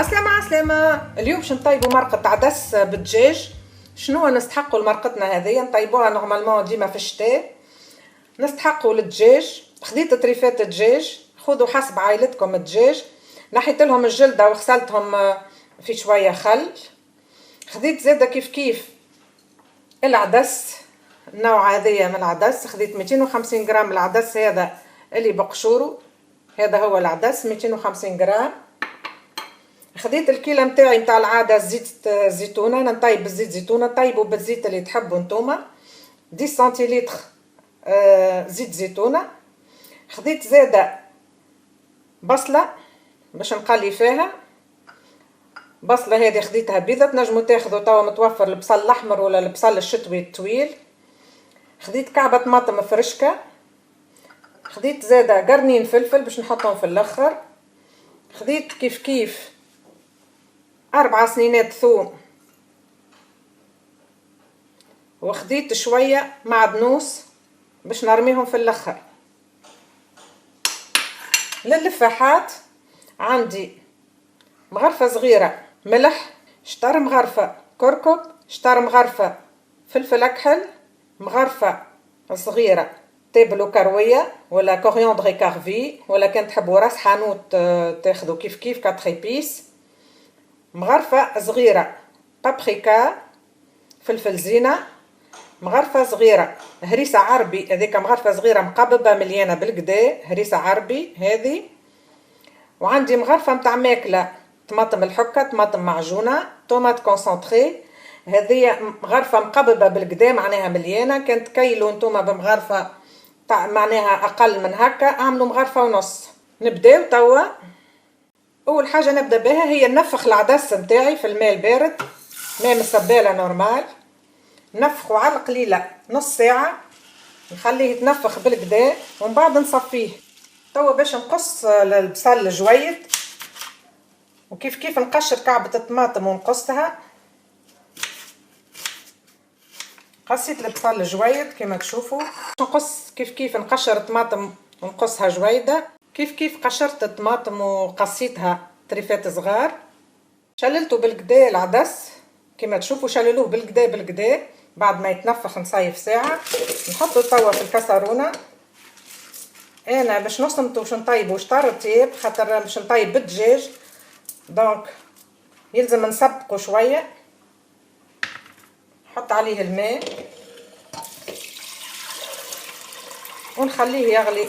عسلامة عسلامة. اليوم باش نطيبوا مرقة عدس بالدجاج. شنو نستحقوا لمرقتنا هذيا؟ نطيبوها normalement ديما في الشتاء. نستحقوا للدجاج، خديت طريفات الدجاج، خذوا حسب عائلتكم الدجاج، نحيت لهم الجلدة وغسلتهم في شوية خل. خديت زادة كيف كيف العدس، النوع هذيا من العدس، خديت 250 غرام العدس هذا اللي بقشوره، هذا هو العدس 250 غرام. خديت الكيلة متاعي متاع العادة زيت زيتونة، أنا نطيب بالزيت زيتونة، طيبوا بالزيت اللي تحبوا نتوما. 10 سنتيلتر زيت زيتونة. خديت زادة بصلة باش نقلي فيها، بصلة هذه خديتها بيضة، تنجموا تاخذوا توا متوفر البصل الأحمر ولا البصل الشتوي الطويل. خديت كعبة طماطم فرشكة، خديت زادة قرنين فلفل باش نحطهم في الاخر. خديت كيف كيف 4 سنينات ثوم، وخديت شوية معدنوس باش نرميهم في الاخر. للفاحات عندي مغرفة صغيرة ملح، شطر مغرفة كركب، شطر مغرفة فلفل أكحل، مغرفة صغيرة تابل وكروية ولا coriandre carvi، ولا كان تحبوا راس حانوت تاخذوا كيف كيف 4 épices، مغرفة صغيرة بابريكا فلفل زينة، مغرفة صغيرة هريسة عربي، هذيك مغرفة صغيرة مقببة مليانة بالكدا هريسة عربي هذه. وعندي مغرفة متاع ماكلة طماطم الحكة، طماطم معجونة، tomate concentrée، هذه مغرفة مقببة بالكدا معناها مليانة، كان تكيلوا نتوما بمغرفة معناها أقل من هكا اعملوا مغرفة ونص. نبداو توا. أول حاجة نبدا بها هي نفخ العدس نتاعي في الماء البارد، ماء من السبالة normal، نفخو على القليلة نص ساعة، نخليه يتنفخ بالكدا ومن بعد نصفيه. توا باش نقص البصل جويد، وكيف كيف نقشر كعبة الطماطم ونقصها. قصيت البصل جويد كما تشوفوا، نقص كيف كيف نقشر الطماطم ونقصها جويدة. كيف كيف قشرت الطماطم وقصيتها طريفات صغار. شللته بالكدا العدس كما تشوفوا، شللوه بالكدا بالكدا بعد ما يتنفخ نصيف ساعة. نحطو توا في الكسرونة. انا باش نصمتو باش نطيبو شطر طياب، خاطر باش نطيب بالدجاج، donc يلزم نسبقو شوية. نحط عليه الماء ونخليه يغلي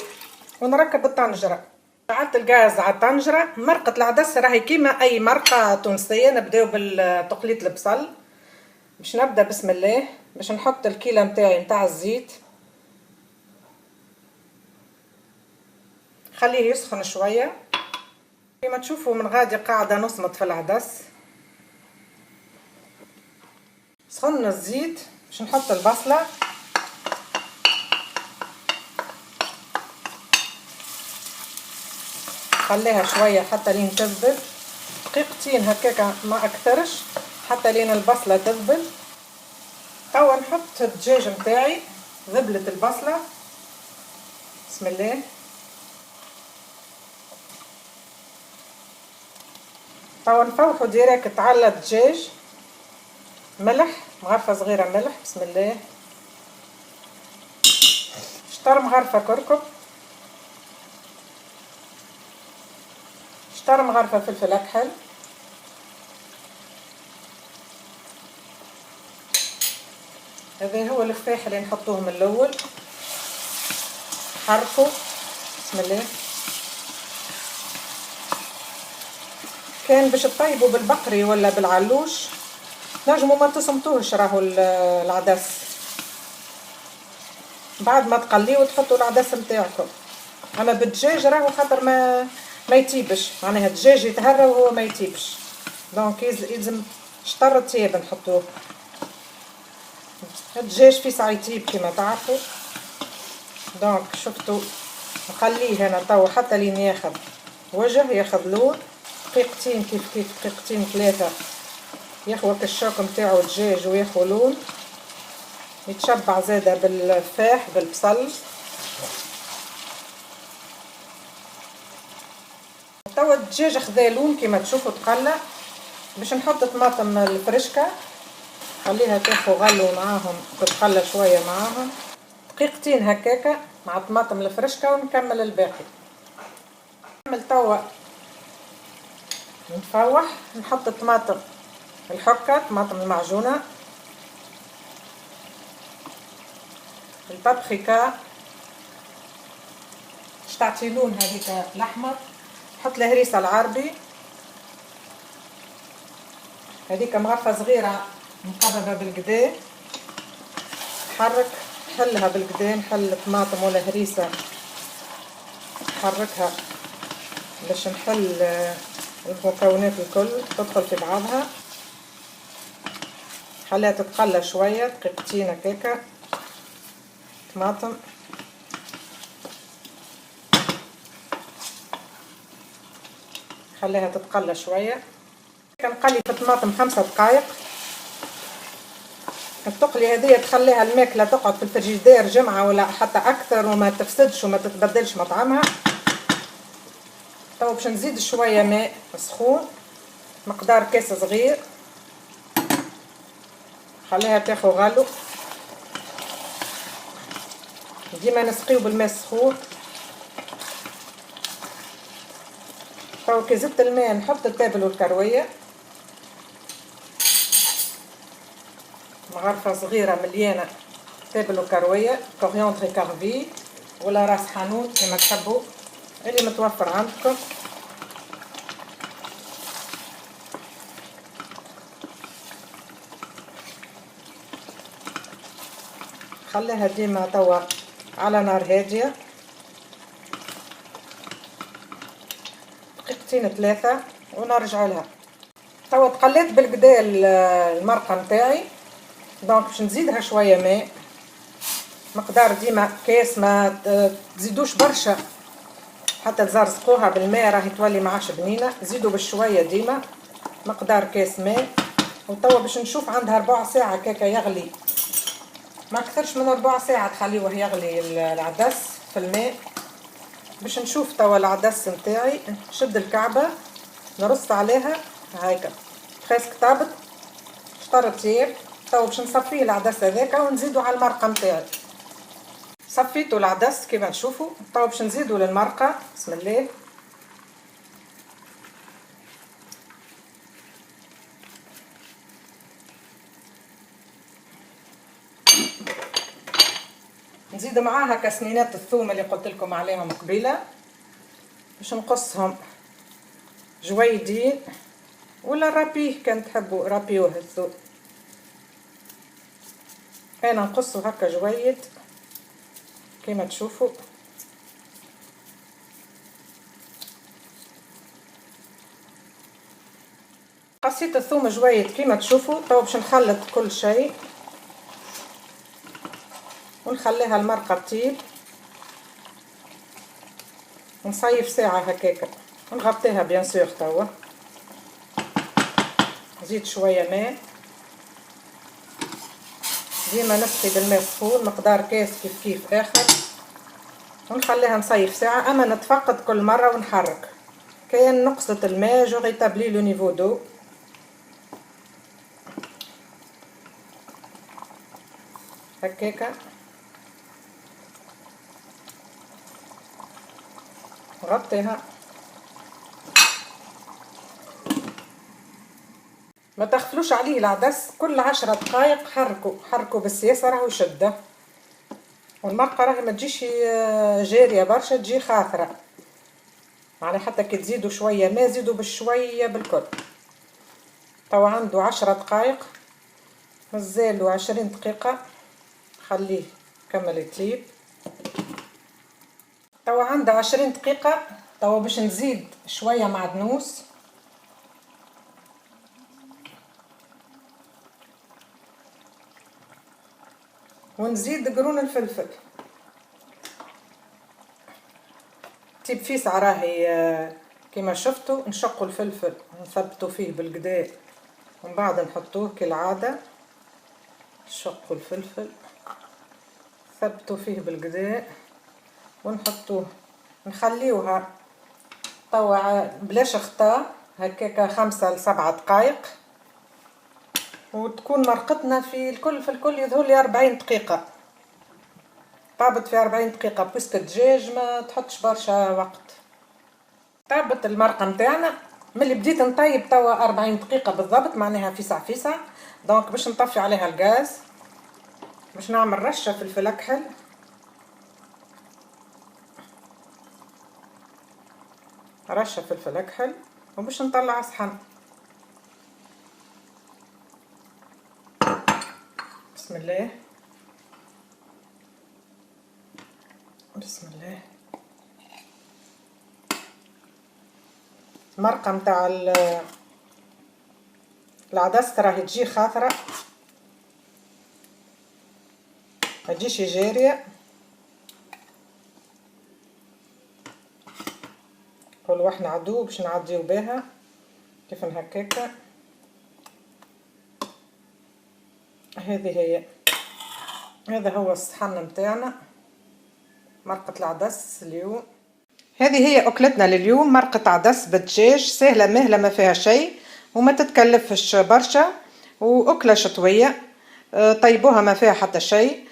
ونركب الطنجرة. شعلت الغاز على الطنجرة. مرقة العدس راهي كيما أي مرقة تونسية. نبداو بالتقليط البصل. باش نبدا بسم الله باش نحط الكيلة متاعي متاع الزيت، خليه يسخن شوية. كيما تشوفوا من غادي قاعدة نصمت في العدس. سخن الزيت باش نحط البصلة. خليها شوية حتى لين تذبل، دقيقتين هكاكا ما أكثرش، حتى لين البصلة تذبل. توا نحط الدجاج متاعي، ذبلت البصلة، بسم الله. توا نفوحو direct على الدجاج ملح، مغرفة صغيرة ملح، بسم الله، شطر مغرفة كركب، شطر مغرفة فلفل أكحل، هذا هو الفاح اللي نحطوه من الأول. حركو بسم الله. كان باش تطيبوا بالبقري ولا بالعلوش نجموا ما تصمتوهش راهو العدس، بعد ما تقليه وتحطوا العدس نتاعكم. اما بالدجاج راهو خاطر ما يطيبش، معناها الدجاج يتهرى وهو ما يطيبش، donc يلزم شطر طياب نحطوه. الدجاج في ساعة يطيب كما تعرفوا. donc شفتوا نخليه انا توا حتى لين ياخذ وجه، ياخذ لون، دقيقتين كيف كيف، دقيقتين ثلاثة ياخذ الشوك نتاعو الدجاج وياخذ لون، يتشبع زاده بالفاح بالبصل. توا الدجاج خذا لون كيما تشوفوا تقلى. باش نحط طماطم الفرشكه، خليها تاخو غلو معاهم، تتقلى شوية معاهم دقيقتين هكاكا مع الطماطم الفرشكه، ونكمل الباقي. نكمل توا نفوح، نحط الطماطم الحكة، طماطم المعجونه، البابريكا باش تعطي لون هذيك الاحمر. نحط الهريسه العربي هذيك مغرفه صغيرة مقربة بالقدا، نحرك نحلها بالقدا، نحل الطماطم ولا هريسه نحركها باش نحل المكونات الكل تدخل في بعضها. خليها تتقلى شوية دقيقتين هكاكا. طماطم خليها تتقلى شوية. كنقلي في الطماطم 5 دقائق. التقلي هذه تخليها الماكلة تقعد في الفريجيدير جمعه ولا حتى اكثر وما تفسدش وما تتبدلش مطعمها. تو باش نزيد شوية ماء سخون، مقدار كاس صغير، خليها تاخو غلو. ديما نسقيو بالماء السخون. تو كي زدت الماء نحط التابل والكرويه، مغرفه صغيرة مليانة تابل وكرويه، coriandre carvi ولا راس حانوت كما تحبوا، اللي متوفر عندكم. خليها ديما توا على نار هادية دقيقتين 3 ونرجع لها. توا تقليت بالقدا المرقه نتاعي، donc باش نزيدها شوية ماء، مقدار ديما كاس، ما تزيدوش برشا حتى تزرزقوها بالماء راهي تولي ما عادش بنينه. زيدوا بالشويه ديما مقدار كاس ماء. وتوا باش نشوف عندها ربع ساعة كاكا يغلي، ما اكثرش من ربع ساعة تخليوه يغلي العدس في الماء. باش نشوف توا العدس نتاعي، نشد الكعبة نرص عليها هايكا presque طابت شطر طياب. توا باش نصفيه العدس هذاك ونزيدو على المرقه نتاعي. صفيتو العدس كيما تشوفوا، توا باش نزيدو للمرقه. بسم الله. نزيد معاها كسنينات الثوم اللي قلت لكم عليهم قبيلة، باش نقصهم جويدين ولا رابية كان تحبوا رابيوه الثوم. انا نقصو هكا جويد كما تشوفوا. قصيت الثوم جويد كما تشوفوا. تو باش نخلط كل شيء ونخليها المرقه تطيب، نصيف ساعة هكاكا ونغطيها bien sûr. توا نزيد شوية ماء، ديما نسقي بالماء السخون مقدار كاس كيف كيف اخر، ونخليها نصيف ساعة. اما نتفقد كل مرة ونحرك، كاين نقصت الماء je rétablis le niveau d'eau. هكاكا نغطيها. ما تغفلوش عليه العدس، كل 10 دقائق حركوا حركوا بالسياسة راهو يشده. والمرقه راهي ما تجيش جارية برشا، تجي خاثره، يعني حتى كي تزيدوا شوية ما زيدوا بالشويه بالكل. توا عنده 10 دقائق، مازالوا 20 دقيقة، خليه كمل يطيب. توا عنده 20 دقيقة. توا باش نزيد شوية معدنوس، ونزيد قرون الفلفل. تيب فيسع راهي كيما شفتوا. نشقوا الفلفل نثبتوا فيه بالقدا ومن بعد نحطوه كالعادة. نشقوا الفلفل ثبتوا فيه بالقدا ونحطوه، نخليوها توا بلاش غطاء هكاكا 5 ل7 دقائق، وتكون مرقتنا في الكل يظهر لي 40 دقيقة. طابت في 40 دقيقة puisque الدجاج ما تحطش برشا وقت. طابت المرقة متاعنا ملي بديت نطيب توا 40 دقيقة بالضبط، معناها فيسع فيسع. donc باش نطفي عليها الغاز، باش نعمل رشة فلفل أكحل، رشة فلفل أكحل، وباش نطلع صحن. بسم الله، بسم الله. المرقة متاع العدس راهي تجي خاثرة، ما تجيش جارية. نقولوا احنا عدو باش نعديو بها كيف نهكاكا. هذه هي، هذا هو الصحن متاعنا، مرقة العدس اليوم. هذه هي أكلتنا لليوم، مرقة عدس بالدجاج، سهلة مهلة ما فيها شيء وما تتكلفش برشا، وأكلة شتوية، طيبوها ما فيها حتى شيء.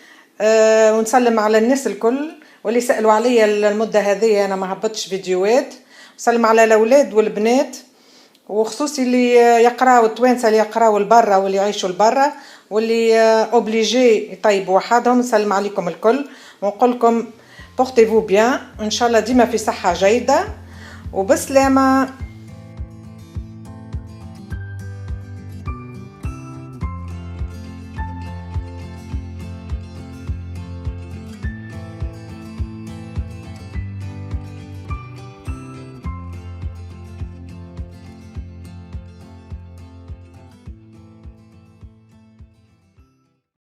ونسلم على الناس الكل واللي سألوا عليا المدة هذه، أنا ما هبطتش فيديوهات. نسلم على الأولاد والبنات، وخصوصي اللي يقراو، التوانسة اللي يقراو البرا واللي يعيشوا البرا واللي obligés يطيبوا وحدهم. نسلم عليكم الكل ونقول لكم portez-vous bien، ان شاء الله ديما في صحة جيدة وبسلامة.